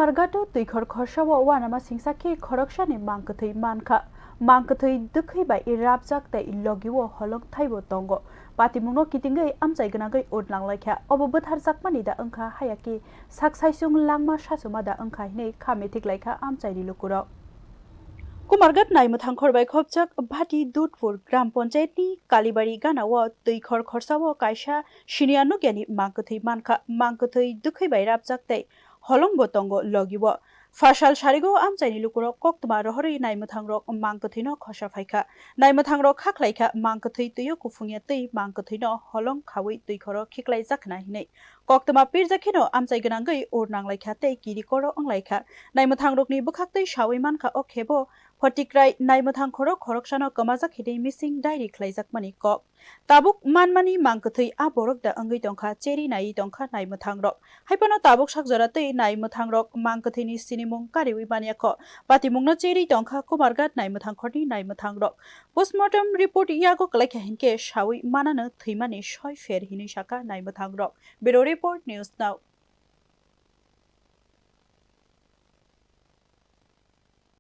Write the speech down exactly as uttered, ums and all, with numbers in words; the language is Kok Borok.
Kumarghat-o twikhor khorsao uanama singsa khe khoroksani mangkwthwi mankha. Mangkwthwi dwkhwi bai rapjak tei logi-o holong thaibo tongo. Patimungno kitingwi amchai gwnangwi ur nanglaikha. Obo bwtharjakmani da wngkha, haya khe sak saisung langma sachuma da wngkha hinwi kha methik laikha amchaini lukurok. Kumarghat naimwthang khor bai khopjak Bhati Dudpur Gram Panchayat ni Kalibari gana o twi khor khorsa o kaisa siniya nukya ni mangkwthwi mankha, mangkwthwi dwkhwi bai rapjak tei holong bo tongo logi o. Phasal sarigo amchaini lukurok koktwma rohorwi naimwthang rok mangkwthwi no khosa phaikha. Naimwthang rok khaklaikha mangkwthwi twi o kuphungya twi mangkwthwi no holong khawi twi khoro khiklai jakna hinwi. Koktwma pirjak kheno amchai gwnangwi ur nanglaikha tei kiri koro wnglaikha. Naimwthang rokni bwkhaktwi sawi mankha o khebo photikrai naimwthang khoro khoroksano kwmajak hinwi missing diary khlaijakmani kok. Tabuk manmani mangkwthwi a borok da wngwi tongkha, cheri naiwi tongkha naimwthang rok. Haiphano tabuk sak jora twi naimwthang rok mangkwthwini sinimung kariwi manyakho. Patimungno cheri tongkha Kumarghat naimwthang khorni naimwthang rok. Postmortem report yago kwlaikha hinkhe sawi manano thwimani soi pher hinwi sakha naimwthang rok. Bureau Report, News Now.